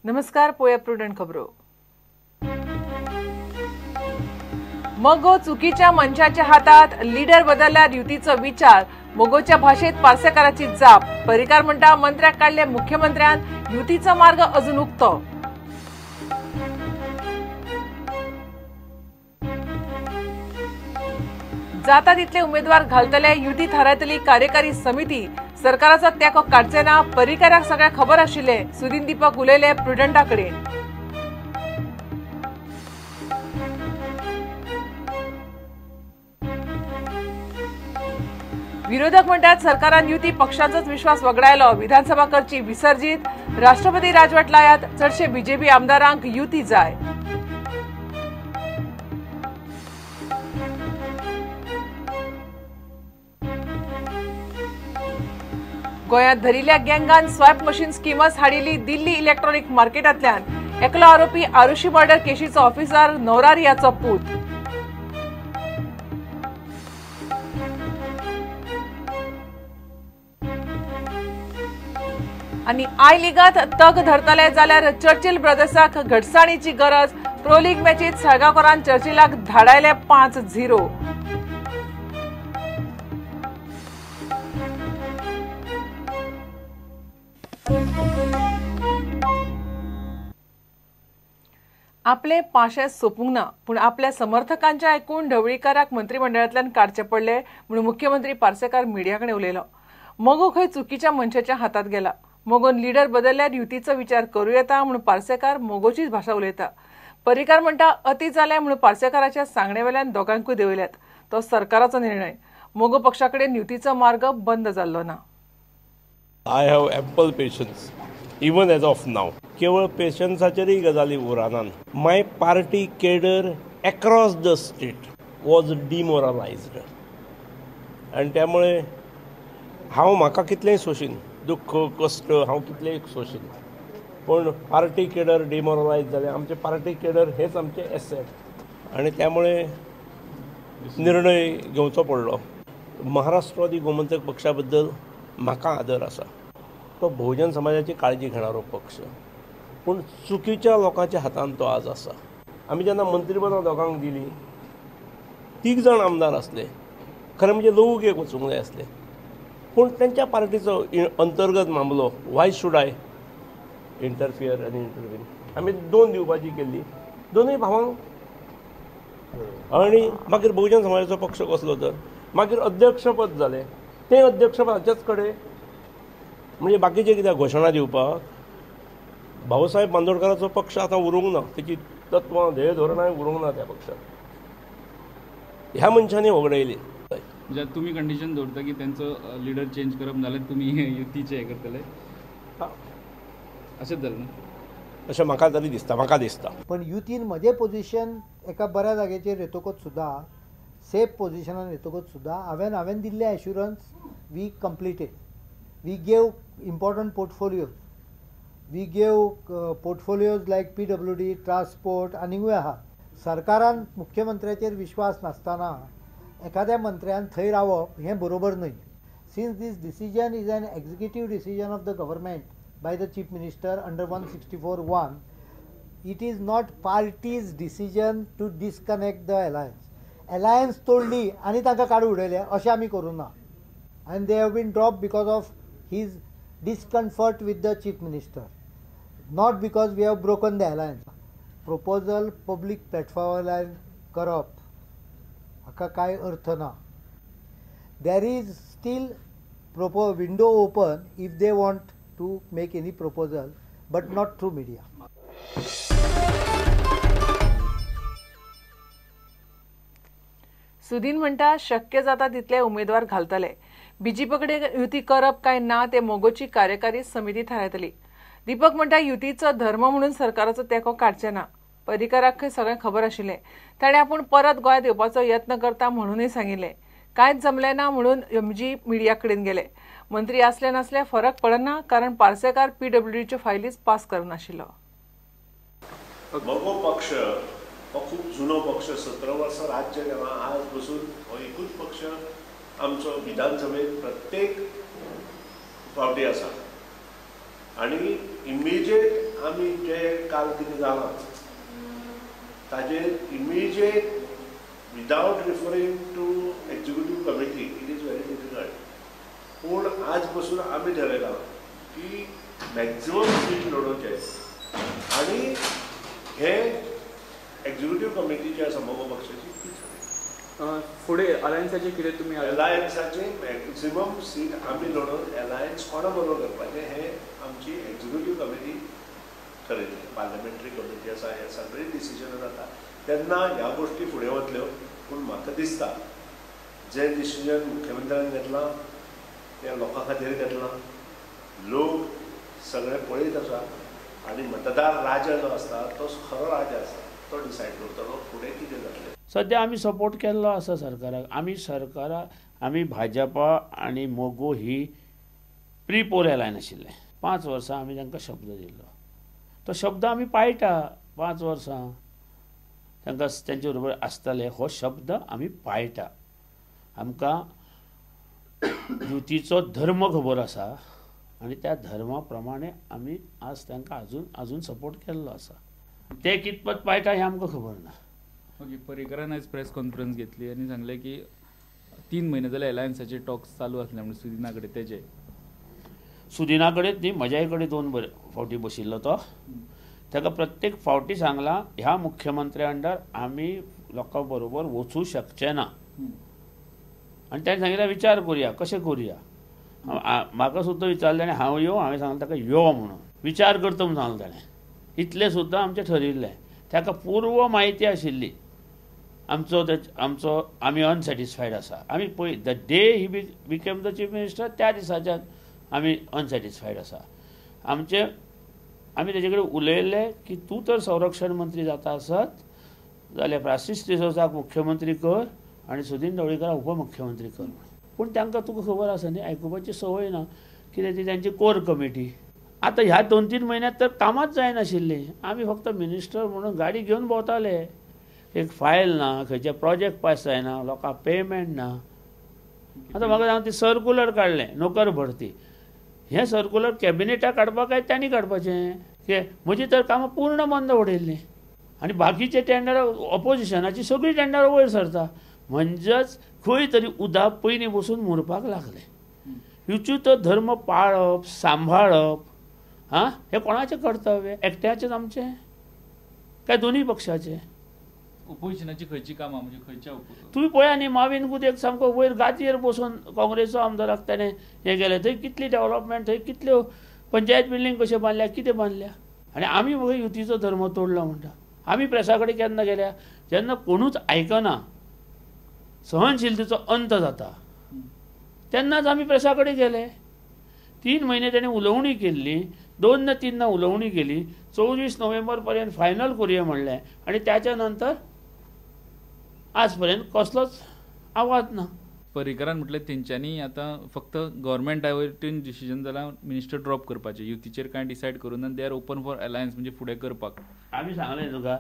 नमस्कार, पोया प्रुडंट खबरो. मगो चुकीच्या मनशाच्या हातात, लीडर बदलल्यार युतीचो विचार. मगोच्या भाषेत पार्सेकाराची जाप. पर्रीकार म्हणटा मंत्र्याक काडले मुख्यमंत्र्यान, युतीचो मार्ग अजून उक्तो. जाता तितले उमेदवार घालतले, युती थारायतली कार्यकारी समिती. सरकाराचो तेंको काडचे ना, पर्रीकाराक सगळें खबर आशिल्लें. सुदीन दीपक उलयले प्रुडंटा कडेन. विरोधक म्हणटात सरकारान युती पक्षांचोच विश्वास वगडायलो. विधानसभा करची विसर्जीत, राष्ट्रपती राजवट लायात. चडशे बीजेपी आमदारांक युती जाय. गोंयांत धरिल्ल्या गँगान स्वॅप मशीन स्किमच हाडिल्ली दिल्ली इलेक्ट्रॉनिक मार्केटांतल्यान. एकलो आरोपी आरुषी मर्डर केशीचो ऑफिसर नवरारियाचो पूत. आनी I लिगांत तग धरतले जाल्यार चर्चिल ब्रदर्साक घटसाणीची गरज. प्रो लीग मॅचीत साळगांवकारान चर्चिलाक धाडायले 5-0. आपले पाशे सोपूंक ना, पूण आपल्या समर्थकांच्या आयकून ढवळीकाराक मंत्रिमंडळांतल्यान काडचे पडले म्हणून मुख्यमंत्री पार्सेकार मिडिया कडेन उलयलो. मगो खंय चुकीच्या मनशाच्या हातात गेला. मगोन लीडर बदलल्यार युतीचो विचार करूं येता म्हणून पार्सेकार मगोचीच भाशा उलयता. पर्रीकार म्हणटा अती जालें म्हणून पार्सेकाराच्या सांगणे वेल्यान दोगांकूय देंवयल्यात. तो सरकाराचो निर्णय. मगो पक्षा कडेन युतीचो मार्ग बंद जाल्लो ना. I have ample patience even as of now. केवळ पेशन्साचेरय गजाली उरनात. My party cadre across the state was demoralised आनी त्यामुळे हांव म्हाका कितलेंय सोशीन, दुख्ख कश्ट हांव कितलेंय सोशीन, पूण पार्टी केडर डिमोरलायज जालें. आमचे पार्टी केडर हेच आमचे एसेट आनी त्यामुळे निर्णय घेवचो पडलो. महाराष्ट्रवादी गोमंतक पक्षा बद्दल म्हाका आदर आसा. तो बहुजन समाजाची काळजी घेणारो पक्ष, पूण चुकीच्या लोकांच्या हातान तो आज आसा. आमी जेन्ना मंत्रीपदां दोगांक दिली, 3 जाण आमदार आसले, खरें म्हणजे लोक एक वचूंक जाय आसले, पूण तेंच्या पार्टीचो अंतर्गत मामलो. वाय should I interfere आनी इंटरवीन. आमी 2 दिवपाची केल्ली दोनूय भावांक. आनी मागीर बहुजन समाजाचो पक्ष कसलो तर मागीर अध्यक्षपद जालें, तें अध्यक्षपद हाच्याच कडेन. म्हणजे बाकीचे कित्याक घोशणा दिवपाक. भाऊसाहेब बांदोडकराचो पक्ष आतां उरूंक ना, तेची तत्वां ध्येय धोरणांय उरूंक ना त्या पक्षात. ह्या मनशांनी वगडायली. म्हणजे तुमी कंडिशन दवरता की तेंचो लिडर चेंज करप नाल्यार तुमी युतीचे हें करतले, अशेंच जालें ना? अशें म्हाका तरी दिसता, म्हाका दिसता. पण युतीन म्हजें पोजिशन एका बऱ्या जाग्याचेर येतकच सुद्दां, सेफ पोजिशनान येतकच सुद्दां हांवें दिल्लें assurance we completed. We gave important portfolios. We gave portfolios like PWD, transport आनीकूय आहा. सरकारान मुख्यमंत्र्याचेर विश्वास नासतना एखाद्या मंत्र्यान थंय रावप हें बरोबर न्हय. Since this decision is an executive decision of the government by the chief minister under 164(1), it is not party's decision to disconnect the alliance. Alliance तोडली आनी तांकां काडून उडयले अशें आमी करूं ना. And they have been dropped because of his discomfort with the chief minister, not because we have broken the alliance. Proposal public प्लॅटफॉर्मार करप हाका कांय अर्थ ना. There is still window open if they want to make any proposal, but not through media. Sudin म्हणटा शक्य जाता तितले उमेदवार घालतले. बीजेपी कडेन युती करप काय ना ते मगोची कार्यकारी समिती थारायतली. दीपक म्हणटा युतीचो धर्म म्हणून सरकाराचो तेंको काडचे ना. पर्रीकाराक खंय सगळें खबर आशिल्लें. ताणें आपूण परत गोंयांत येवपाचो यत्न करता म्हणूनय सांगिल्लें. कांयच जमलें ना म्हणून एमजी मिडिया कडेन गेले. मंत्री आसले नासले फरक पडना, कारण पार्सेकार पीडब्ल्यूडीच्यो फायलीच पास करनाशिल्लो. मगो पक्ष हो खूब जुनो पक्ष, 17 वर्सां राज्य केलां. आज बसून हो एकूच पक्ष आमचो विधानसभेत प्रत्येक फावटी आसा आनी इमिजिएट आमी जे काल कितें जालां ताजेर immediate without referring to executive committee it is very difficult. पूण आज बसून आमी ठरयलां की मॅक्झिमम सीट लडोवचे आनी हे एक्झिक्युटीव कमिटी जे आसा मगो पक्षाची ती फुडें अलायन्साचे कितें तुमी अलायन्साचे मॅक्झिमम सीट आमी लडोवन अलायन्स कोणा बरोबर करपाचें हें आमची एक्झिक्युटीव कमिटी ठरयतली. पार्लमेंटरी कमिटी आसा, हे सगळीं डिसिजनां जाता तेन्ना ह्या गोश्टी फुडें वतल्यो. पूण म्हाका दिसता जें डिसिजन मुख्यमंत्र्यान घेतलां तें लोकां खातीर घेतलां, लोक सगळे पळयत आसा आनी मतदार राजा जो आसता तो खरो राजा आसता, तो डिसायड करतलो फुडें कितें जातलें. सद्या आमी सपोर्ट केल्लो आसा सरकाराक. आमी सरकाराक आमी भाजपा आनी मगो ही प्री पोल एलायन आशिल्लें. 5 वर्सां आमी तांकां शब्द दिल्लो, तो शब्द आमी पाळटा. 5 वर्सां तांकां तेंचे बरोबर आसतले हो शब्द आमी पाळटा. आमकां युतीचो धर्म खबर आसा आनी त्या धर्मा प्रमाणे आमी आज तांकां अजून अजून सपोर्ट केल्लो आसा. ते कितपत पाळटा हें आमकां खबर ना. ओके, पर्रीकरान आयज प्रेस कॉन्फरन्स घेतली आनी सांगलें की 3 म्हयने जाले अलायन्साचे टॉक्स चालू आसले म्हणून सुदिना कडेन. तेजे सुदिना कडेन न्ही, म्हज्याय कडेन 2 फावटी बशिल्लो तो. ताका प्रत्येक फावटी सांगलां ह्या मुख्यमंत्र्या अंडर आमी लोकां बरोबर वचूं शकचे ना. आनी ताणें सांगिल्लें विचार करुया, कशें करुया. म्हाका सुद्दां विचारलें आनी हांव यो, हांवें सांगलें ताका यो म्हणून, विचार करता म्हणून सांगलें ताणें. इतलें सुद्दां आमचें ठरिल्लें. ताका पूर्व म्हायती आशिल्ली आमचो आमचो आमी अनसॅटिस्फायड आसा. आमी पळय the day he became the chief minister त्या दिसाच्यान आमी अनसॅटिस्फायड आसा. आमचे आमी तेजे कडेन उलयल्ले की तूं तर संरक्षण मंत्री जाता आसत जाल्यार फ्रांसीस डिसोजाक मुख्यमंत्री कर आनी सुदीन ढवळीकराक उपमुख्यमंत्री कर. पूण तांकां तुका खबर आसा न्ही, आयकुपाची संवय ना कितें ती तांची कोर कमिटी. आतां ह्या 2-3 म्हयन्यांत तर कामांच जायनाशिल्लीं. आमी फक्त मिनिस्टर म्हणून गाडी घेवन भोंवताले. एक फायल ना, खंयचे प्रोजेक्ट पास जायना, लोकांक पेमेंट ना. आतां म्हाका सांग, ती सर्कुलर काडलें नोकर भरती, हें सर्कुलर कॅबिनेटाक काडपाक काय तांणी काडपाचें? की म्हजी तर कामां पूर्ण बंद उडयल्लीं आनी बाकीचे टेंडरां ऑपोजिशनाची सगळीं टेंडरां वयर सरता. म्हणजेच खंय तरी उदक पयलीं बसून मुरपाक लागलें. युतीचो धर्म पाळप सांबाळप हां हें कोणाचें कर्तव्य? एकट्याचेंच आमचें काय दोनूय पक्षाचें? ओपोजिशनाची खंयची कामां म्हणजे खंयच्या तुमी पळया न्ही, माविन गुदेक सामको वयर गादयेर बसून काँग्रेसचो आमदाराक ताणें हें केलें. थंय कितली डेवलपमेंट, थंय कितल्यो पंचायत बिल्डींग कश्यो बांदल्या, कितें बांदल्या. आनी आमी मगो युतीचो धर्म तोडलो म्हणटा. आमी प्रेसा कडेन केन्ना गेल्या? जेन्ना कोणूच आयकना, सहनशीलतेचो अंत जाता तेन्नाच आमी प्रेसा कडेन गेले. 3 म्हयने ताणें उलोवणी केल्ली, 2 ना 3 ना उलोवणी केली. 24 नोव्हेंबर पर्यंत फायनल करुया म्हणलें आनी त्याच्या नंतर आज पर्यंत कसलोच आवाज ना. पर्रीकरान म्हटलें तेंच्यांनी आतां फक्त गव्हर्मेंटा वटेन डिसिजन जालां मिनिस्टर ड्रॉप करपाचें, युतीचेर कांय डिसायड करूं ना, they are open for alliance म्हणजे फुडें करपाक. आमी सांगलें तुका,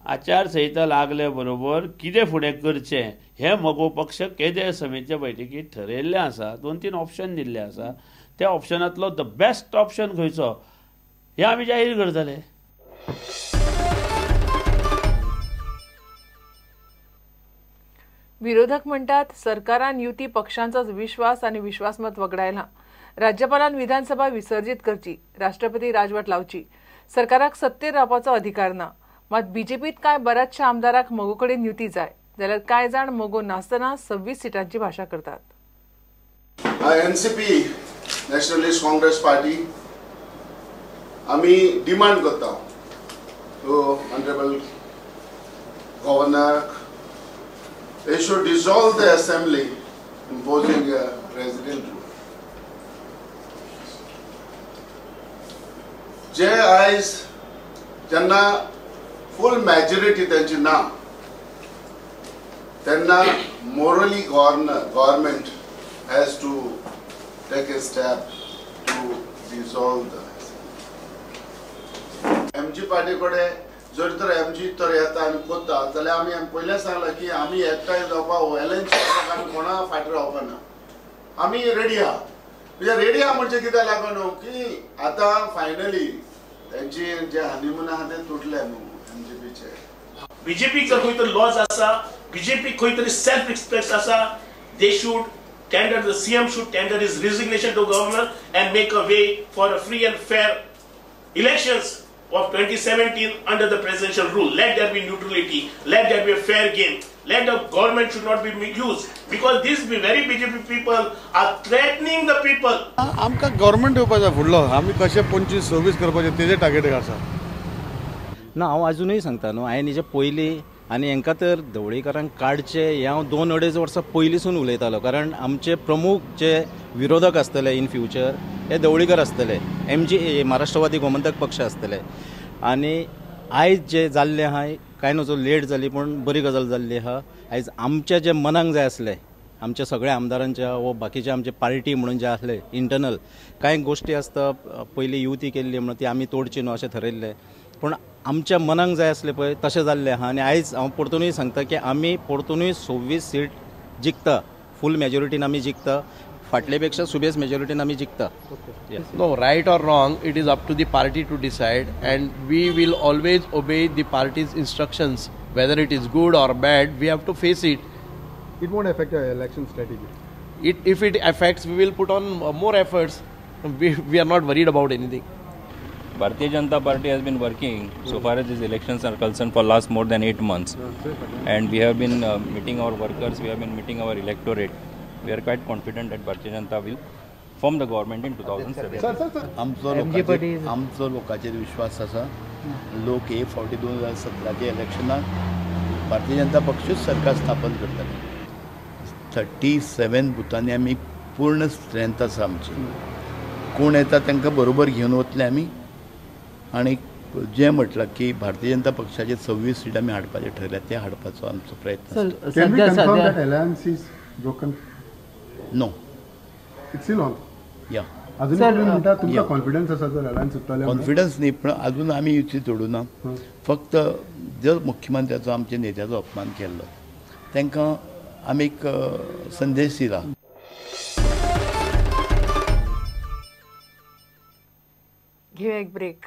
आचारसंहिता लागले बरोबर कितें फुडें करचें हें मगो पक्ष केंद्रीय समितीच्या बैठकीत ठरयल्लें आसा. 2-3 ऑप्शन दिल्ले आसा. त्या ऑप्शनांतलो the best option खंयचो हें आमी जाहीर करतले. विरोधक म्हणटात सरकारान युती पक्षांचो विश्वास आनी विश्वासमत वगडायला. राज्यपालान विधानसभा विसर्जित करची, राष्ट्रपती राजवट लावची. सरकाराक सत्तेर रावपाचो अधिकार ना. मात बीजेपीत कांय बऱ्याचशा आमदाराक मगो कडेन युती जाय जाल्यार कांय जाण मगो नासतना 26 सिटांची भाशा करतात. एनसीपी नॅशनलिस्ट काँग्रेस पार्टी आमी डिमांड करता टू ऑनरेबल गव्हर्नराक, they should dissolve the assembly imposing a president rule. जे आयज जेन्ना फूल मॅजॉरिटी तांची ना तेन्ना morally government has to take a step to dissolve the assembly. MG party कडेन जर तर एमजी तर येता आनी कोत्ता जाल्यार आमी पयलें सांगलां की आमी एकठांय जावपाक एलायन्स करपाक आमी कोणा फाटीं रावपा ना, आमी रेडी आहा. म्हणजे रेडी आहा म्हणजे कित्याक लागून न्हू की आतां फायनली तेंची जे हनीमून आहा ते तुटले न्हू एमजीपीचे. बीजेपी जर खंय तरी लॉज आसा, बीजेपी खंय तरी सेल्फ रिस्पेक्ट आसा, they should tender, the CM should tender his resignation to governor and make a way for a free and fair elections of 2017 under the presidential rule. Let there be neutrality, let there be a fair game, let the government should not be misused, because these very BJP people are threatening the people. आमकां government येवपाचो फुडलो, आमी कशें 25 26 करपाचें तेजे target आसा. ना, हांव आजुनूय सांगता न्हू, हांवें हेजे पयलीं आनी हेंकां तर ढवळीकारांक काडचे हें हांव 2-2.5 वर्सां पयलींसून उलयतालो. कारण आमचे प्रमुख जे विरोधक आसतले इन फ्युचर हे ढवळीकर आसतले, एमजी महाराष्ट्रवादी गोमंतक पक्ष आसतले. आनी आयज जे जाल्लें आहा कांय नजो लेट जाली पूण बरी गजाल जाल्ली आहा. आयज आमच्या जे मनाक जाय आसलें, आमच्या सगळ्या आमदारांच्या वो बाकीच्या आमचे पार्टी म्हणून जे आसले इंटरनल कांय गोश्टी आसता, पयलीं युती केल्ली म्हणून ती आमी तोडची न्हू अशें थरयल्लें, पूण आमच्या मनाक जाय आसलें पळय तशें जाल्लें आहा. आनी आयज हांव परतूनय सांगता की आमी परतूनय 26 सीट जिखता, फूल मेजॉरिटीन आमी जिखता, फाटले पेक्षा सुबेज मेजॉरिटीन आमी जिखता. No, right or wrong, it is up to the party to decide, and we will always obey the party's instructions, whether it is good or bad, we have to face it. It won't affect your election strategy. If it affects, we will put on more efforts. We are not worried about anything. Bharatiya Janata Party has been working so far as these elections are concerned for last more than 8 months, and we have been meeting our workers, we have been meeting our electorate. We are quite confident that Bharatiya Janata will form the government in 2007. आमचो लोकांचेर विश्वास आसा. लोक हे फावटी 2017 इलेक्शनाक भारतीय जनता पक्षूच सरकार स्थापन करतले. 37 बुथांनी आमी पूर्ण स्ट्रेंथ आसा आमची. कोण येता तांकां बरोबर घेवन वतले आमी. आनी जें म्हटलां की भारतीय जनता पक्षाचे 26 सीट आमी हाडपाचें ठरयलां, तें हाडपाचो आमचो प्रयत्न आसता. No, it's still on. या अजून कॉन्फिडन्स आसा जर अलायन्स सुट्टले? कॉन्फिडन्स न्ही, पण अजून आमी युती तोडूना. फक्त जर मुख्यमंत्र्याचो आमच्या नेत्याचो अपमान केल्लो तांकां आमी एक संदेश दिला. घेऊया एक ब्रेक.